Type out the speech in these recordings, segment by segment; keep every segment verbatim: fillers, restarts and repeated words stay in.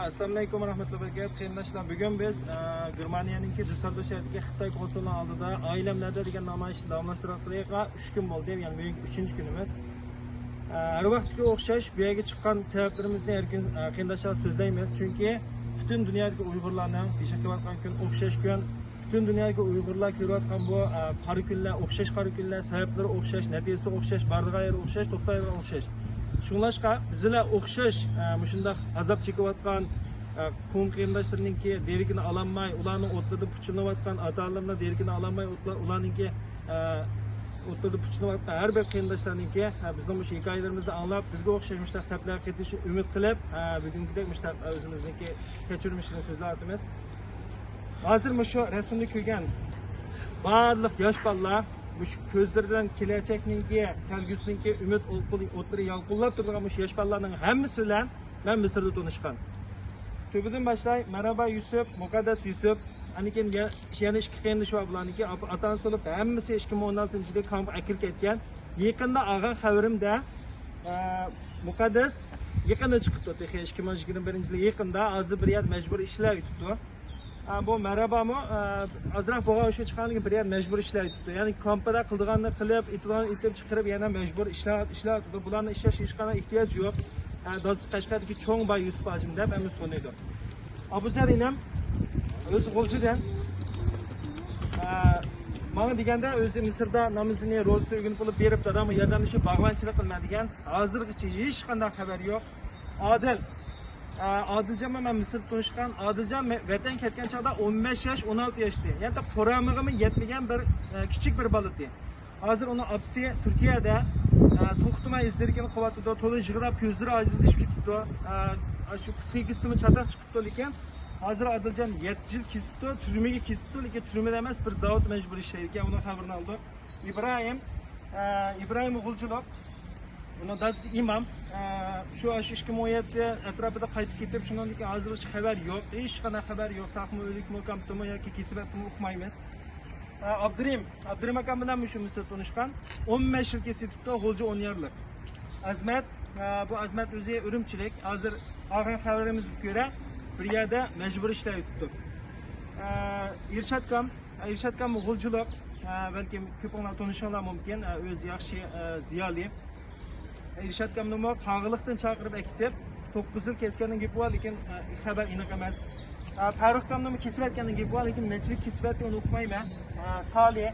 ئەسسالامۇئەلەيكۇم ۋە رەھمەتۇللاھى ۋە بەرىكاتۇھ. قېرىنداشلار، بۈگۈن بىز، ئە، گېرمانىيەنىڭكى دۈسسېلدورف شەھىرىدىكى خىتاي كونسۇلىنىڭ ئالدىدا ئائىلەملەردە دېگەن نامايىشنى داۋاملاشتۇرۇۋاتقىلى ئۈچ كۈن بولدى، يەنى بۈگۈن ئۈچىنچى كۈنىمىز. ئە، ھەر ۋاقىتتىكى ئوخشاش بۇ يەرگە چىققان سەۋەبلىرىمىزنى ھەر كۈن، ئە، قېرىنداشلار سۆزلەيمىز. چۈنكى پۈتۈن دۇنيادىكى ئۇيغۇرلارنىڭ ياشاۋاتقان كۈن ئوخشاش كۈن. پۈتۈن دۇنيادىكى ئۇيغۇرلار كۆرۈۋاتقان بۇ، ئە، قارا كۈنلەر ئوخشاش، قارا كۈنلەر، سەۋەبلىرى ئوخشاش، نەتىجىسى ئوخشاش، بارىدىغان يېرى ئوخشاش، توختايدىغان ئوخشاش. شۇڭلاشقا بىزلەر ئوخشاش، ئە، مۇشۇنداق ئازاب چېكىۋاتقان، ئە، قوڭ قېرىنداشلىرىنىڭكى دېرىكىنى ئالالماي، ئۇلارنىڭ ئوتلىرىدا پۇچىلىنىۋاتقان ئاتا-ئانىلىرىنىڭ دېرىكىنى ئالالماي، ئوتلا-، ئۇلارنىڭكى، ئە، ئوتلىرىدا پۇچىلىنىۋاتقان ھەر بىر قېرىنداشلارنىڭكى، ئە، بىزنىڭ مۇشۇ ھېكايىلىرىمىزنى ئاڭلاپ، بىزگە ئوخشاش مۇشۇنداق سەپلەرگە قېتىشىنى ئۈمىد قىلىپ، ئە، بۈگۈنكىدەك مۇشۇنداق، ئە، ئۆزىمىزنىڭكى كەچۈرمىشىنى سۆزلەۋاتىمىز. ھازىر مۇشۇ رەسىمدە كۆرگەن بارلىق ياش بالىلار، مۇشۇ كۆزلىرىدىن كېلەچەكنىڭكى، كەلگۈسىنىڭكى ئۈمىد ئوتلىرى يالقۇنلاپ تۇرىدىغان مۇشۇ ياش بالىلارنىڭ ھەممىسى بىلەن مەن مىسىردا تونۇشقان. تۆبىدىن باشلاي، مەرھابا يۈسۈپ، مۇقەددەس يۈسۈپ. ئاندىن كېيىن يە-، يەنە ئىككى قېرىندىشى بار بۇلارنىڭكى. ئاپا-، ئاتا-ئانىسى ئۆلۈپ، ھەممىسى ئىككى مىڭ ئون ئالتىنچى يىلى كامپقا ئەكىرىپ كەتكەن. يېقىندا ئالغان خەۋىرىمدە، ئە، مۇقەددەس يېقىندا چىقىپتۇ، تېخى ئىككى مىڭ يىگىرمە بىرىنچى يىلى يېقىندا، ھازىر بىر يەردە مەجبۇرىي ئىشلەۋېتىپتۇ. ئە، بۇ مەرھابامۇ، ئە، ئازراق بولغان ئوخشاش چىققاندىن كېيىن بىر يەردە مەجبۇرىي ئىشلەۋېتىپتۇ. يەنى كامپىدا قىلىدىغاننى قىلىپ، ئېتىدىغاننى ئېتىپ چىقىرىپ، يەنە مەجبۇرىي ئىشلەۋ-، ئىشلەۋېتىپتۇ. بۇلارنىڭ ئىشلەش ھېچقانداق ئېھتىياجى يوق. ئە، دادىسى قەشقەردىكى چوڭ باي يۈسۈپ ھاجىم دەپ ھەممىسى تونۇيدۇ. ئابۇزەر ئىنىم ئۆزى غۇلجىدىن. ئە، ماڭا دېگەندە ئۆزى مىسىردا نامىزىنى، روزىسىنى ئۆگىنىپ بولۇپ بېرىپ، دادامغا ياردەملىشىپ باغۋەنچىلىك قىلىمەن دېگەن. ھازىرغىچە ھېچقانداق خەۋەر يوق. ئادىل. ئە، ئادىلجان بىلەن مەن مىسىردا تونۇشقان. ئادىلجان مە-، ۋەتەن كەتكەن چاغدا ئون بەش ياش، ئون ئالتە ياش ئىدى. يەنى قورامىغىمۇ يەتمىگەن بىر، ئە، كىچىك بىر بالا ئىدى. ھازىر ئۇنىڭ ئاپىسى تۈركىيەدە، ئە، توختىماي ئىزدىنىشىنى قىلىۋاتىدۇ. تولا يىغلاپ، كۆزلىرى ئاجىزلىشىپ كېتىپتۇ. ئە، شۇ پسىخىكىسىدىمۇ چاتاق چىقىپتۇ، لېكىن ھازىر ئادىلجان يەتتە يىل كېسىپتۇ، تۈرمىگە كېسىپتۇ، لېكىن تۈرمىدە ئەمەس، بىر زاۋۇتتا مەجبۇرىي ئىشلەيدىكەن. ئۇنىڭ خەۋىرىنى ئالدۇق. ئىبراھىم، ئە، ئىبراھىم غۇلجىلىق. ئۇنىڭ دادىسى ئىمام. ئە، شۇ، شۇ ئىككى مىڭ ئون يەتتە ئەتراپىدا قايتىپ كېتىپ، شۇنىڭدىن كېيىن ھازىرغىچە خەۋەر يوق. ھېچقانداق خەۋەر يوق. ساقمۇ، ئۆلۈكمۇ، كامپتىمۇ ياكى كېسىۋەتتىمۇ ئۇقمايمىز. ئە، ئابدۇرېھىم، ئابدۇرېھىم ئاكام بىلەن مۇشۇ مىسىردا تونۇشقان. ئون بەش يىل كېسىۋېتىپتۇ، غۇلجا ئون يارلىق. ئەزمەت، ئە، بۇ ئەزمەت ئۆزى ئۈرۈمچىلىك. ھازىر ئالغان خەۋىرىمىزگە كۆرە، بىر يەردە مەجبۇرىي ئىشلەۋېتىپتۇ. ئە، ئىرشاتكام، ئىرشاتكام غۇلجىلىق، ئە، بەلكىم كۆپۈڭلار تونۇشۇڭلار مۇمكىن، ئە، ئۆزى ياخشى، ئە، زىيالىي. ئە، ئىرشاتكامنىمۇ قاغىلىقتىن چاقىرىپ ئەكېتىپ، توققۇز يىل كەسكەننىڭ گېپى بار، لېكىن، ئە، خەۋەر ئېنىق ئەمەس. ئە، پەرۇقكامنىمۇ كېسىۋەتكەننىڭ گېپى بار، لېكىن نەچچىلىك كېسىۋەتتى، ئۇنى ئۇقمايمەن. ئە، سالى،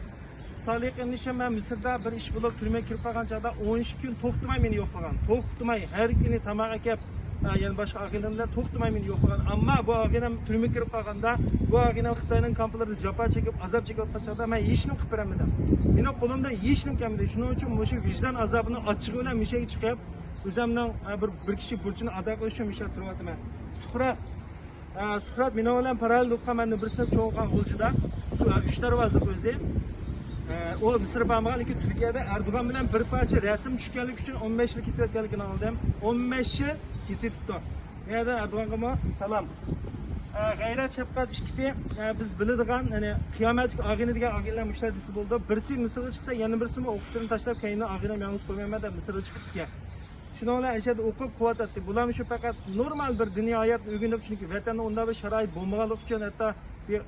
سالى قېرىندىشىم، مەن مىسىردا بىر ئىش بولۇپ، تۈرمىگە كىرىپ قالغان چاغدا ئون ئىككى كۈن توختىماي مېنى يوقلىغان. توختىماي، ھەر كۈنى تاماق ئەكەپ، ئە، يەنە باشقا ئاغىنەم بىلەن توختىماي مېنى يوقلىغان. ئەمما بۇ ئاغىنەم تۈرمىگە كىرىپ قالغاندا، بۇ ئاغىنەم خىتاينىڭ كامپلىرىدا جاپا چېكىپ، ئازاب چېكىۋاتقان چاغدا مەن ھېچنېمە قىلىپ بېرەلمىدىم. مېنىڭ قولۇمدا ھېچنېمە كەلمىدى. شۇنىڭ ئۈچۈن مۇشۇ ۋىجدان ئازابىنىڭ ئاچچىقى بىلەن مۇشۇ يەرگە چىقىپ، ئۆزۈمنىڭ، ئە، بىر، بىر كىشى بۇرچىنى ئادا قىلىش ئۈچۈن مۇشۇ يەردە تۇرۇۋاتىمەن. سۇھرات، ئە، سۇھرات مېنىڭ بىلەن پاراللېل ئوقۇغان، مەندىن بىر سىنىپ چوڭ ئوقۇغان غۇلجىدا. سۇ-، ئە، ئۈچ دەرۋازىلىق ئۆزى. ئە، ئۇ مىسىرغا بارمىغان، لېكىن تۈركىيەدە ئەردوغان بىلەن بىر پارچە رەسىم چۈشكەنلىكى ئۈچۈن ئون بەش يىل كېسىۋەتكەنلىكىنى ئاڭلىدىم. ئون بەش يىل كېسىۋېتىپتۇ. يەنە ئەردوغانغىمۇ سالام. ئە، غەيرەت، شەپقەت ئىككىسى، ئە، بىز بىلىدىغان، يەنى قىيامەتتىكى ئاغىنە دېگەن ئاغىنىلەر مۇشۇلار دېسە بولىدۇ. بىرسى مىسىرغا چىقسا، يەنە بىرسىمۇ ئوقۇشلىرىنى تاشلاپ، كەينىدىن ئاغىنەم يالغۇز قويمايمەن دەپ مىسىرغا چىقىپتىكەن. شۇنىڭ بىلەن ئەشەدە ئوقۇپ قۇۋۋەتلەتتى. بۇلارمۇ شۇ پەقەت نورمال بىر دىنىي ھاياتنى ئۆگىنىپ، چۈنكى ۋەتەندە ئۇنداق بىر شارائىت بولمىغانلىقى ئۈچۈن، ھەتتا بىر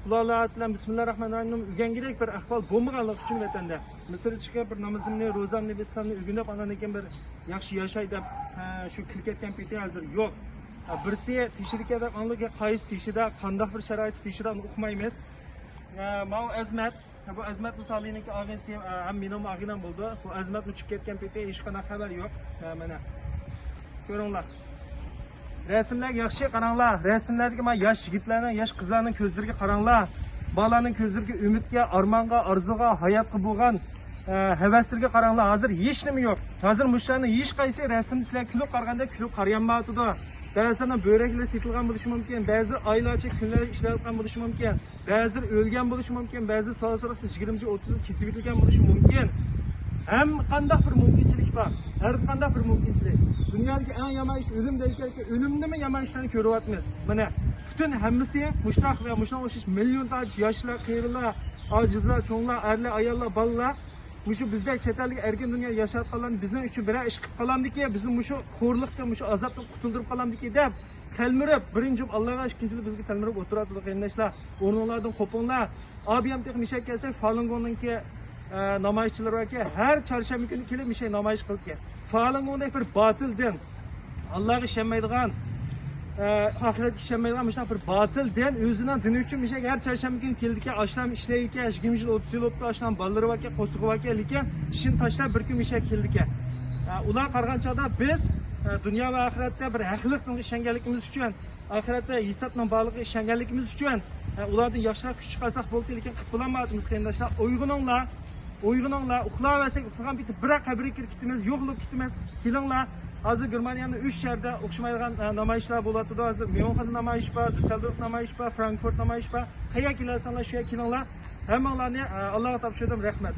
قۇلاللىق بىلەن بىسمىللا راھمان راھىمنى ئۆگەنگۈدەك بىر ئەھۋال بولمىغانلىقى ئۈچۈن ۋەتەندە. مىسىرغا چىقىپ، بىر نامىزىمنى، روزامنى، بىر ئىسلامنى ئۆگىنىپ، ئاندىن كېيىن بىر ياخشى ياشاي دەپ، ھە، شۇ كىرىپ كەتكەن پېتى ھازىر يوق. ھە، بىرسى تېشىدىكەن دەپ ئاڭلىدۇق، قايسى تېشىدا، قانداق بىر شارائىتتا تېشىدا، ئۇنى ئۇقمايمىز. ھە، ماۋۇ ئەزمەت. ھە، بۇ ئەزمەت مۇسالىنىڭكى ئاغىنىسى، ھە، ھەم مېنىڭمۇ ئاغىنەم بولىدۇ. بۇ ئەزمەت ئۇچۇپ كەتكەن پېتى ھېچقانداق خەۋەر يوق. ھە، مانا. كۆرۈڭلار. رەسىملەرگە ياخشى قاراڭلار. رەسىملەردىكى مانا ياش يىگىتلەرنىڭ، ياش قىزلارنىڭ كۆزلىرىگە قاراڭلار. بالىلارنىڭ كۆزلىرىگە ئۈمىدكە، ئارمانغا، ئارزۇغا، ھاياتقا بولغان، ئە، ھەۋەسلىرىگە قاراڭلار. ھازىر ھېچنېمە يوق. ھازىر مۇشۇلارنىڭ ھېچقايسى رەسىمدە سىلەر كۈلۈپ قارىغاندەك كۈلۈپ قارىيالمايۋاتىدۇ. بەزىلەرنىڭ بۆرەكلىرى سېتىلغان بولۇشى مۇمكىن، بەزىلەر ئايلارچە، كۈنلەرچە ئىشلەۋاتقان بولۇشى مۇمكىن. بەزىلەر ئۆلگەن بولۇشى مۇمكىن، بەزىلەر سوراق-سوراقسىز يىگىرمە يىل، ئوتتۇز يىل كېسىۋېتىلگەن بولۇشى مۇمكىن. ھەم قانداق بىر مۇمكىنچىلىك بار. ھەر قانداق بىر مۇمكىنچىلىك. دۇنيادىكى ئەڭ يامان ئىش ئۆلۈم دەيدىكەن، ئۆلۈمدىنمۇ يامان ئىشلارنى كۆرۈۋاتىمىز. مانا، پۈتۈن ھەممىسى مۇشتاق ۋە مۇشۇنىڭغا ئوخشاش مىليون تاجى ياشلار، قېرىلار، ئاجىزلار، چوڭلار، ئەرلەر، ئاياللار، بالىلار، مۇشۇ بىزدەك چەت ئەلدىكى ئەركىن دۇنيادا ياشاۋاتقانلارنى بىزنىڭ ئۈچۈن بىرەر ئىش قىلىپ قالامدىكى، بىزنى مۇشۇ خورلۇقتىن، مۇشۇ ئازابتىن قۇتۇلدۇرۇپ قالامدىكى دەپ، تەلمۈرۈپ، بىرىنچى ئاللاغا، ئىككىنچىلى بىزگە تەلمۈرۈپ ئولتۇرۇۋاتىدۇ قېرىنداشلار. ئورنۇڭلاردىن قوپۇڭلار. ئابىيام تېخى مىشەگە كەلسەك، فالۇنگوڭنىڭكى، ئە، نامايىشچىلىرى باركەن، ھەر چارشەنبە كۈنى كېلىپ مىشەگە نامايىش قىلىدىكەن. فالۇنگوڭدەك بىر باتىل دىن، ئاللاغا ئىشەنمەيدىغان، ئە، ئاخىرەتكە ئىشەنمەيدىغان مۇشۇنداق بىر باتىل دىن ئۆزىنىڭ دىنى ئۈچۈن مىشەگە ھەر چارشەنبە كۈنى كېلىدىكەن، ئاشۇلار ئىشلەيدىكەن، يىگىرمە يىل، ئوتتۇز يىل بوپتۇ، ئاشۇلارنىڭ بالىلىرى باركەن، قورسىقى باركەن، لېكىن ئىشىنى تاشلاپ بىر كۈن مىشەگە كېلىدىكەن. ئە، ئۇلار قارىغان چاغدا بىز، ئە، دۇنيا ۋە ئاخىرەتتە بىر ھەقلىق دىنغا ئىشەنگەنلىكىمىز ئۈچۈن، ئاخىرەتتە ھېسابنىڭ بارلىقىغا ئىشەنگەنلىكىمىز ئۈچۈن، ئە، ئۇلاردىن ياخشىراق كۈچ چىقارساق بولدى، لېكىن قىلىپ بولالمايۋاتىمىز قېرىنداشلار. ئويغىنىڭلار، ئويغىنىڭلار، ئۇخلاۋەرسەك ئۇخلىغان پېتى بىراق قەبرىگە كىرىپ كېتىمىز، يوق بولۇپ كېتىمىز. كېلىڭلار، ھازىر گېرمانىيەنىڭ ئۈچ شەھىرىدە ئوخشىمايدىغان، ئە، نامايىشلار بولۇۋاتىدۇ. ھازىر ميۇنخېن نامايىش بار، دۈسسېلدورف نامايىش بار، فرانكفورت نامايىش بار. قەيەرگە كېلەلىسەڭلار شۇ يەرگە كېلىڭلار. ھەممىڭلارنى، ئە، ئاللاغا تاپشۇردۇم. رەھمەت.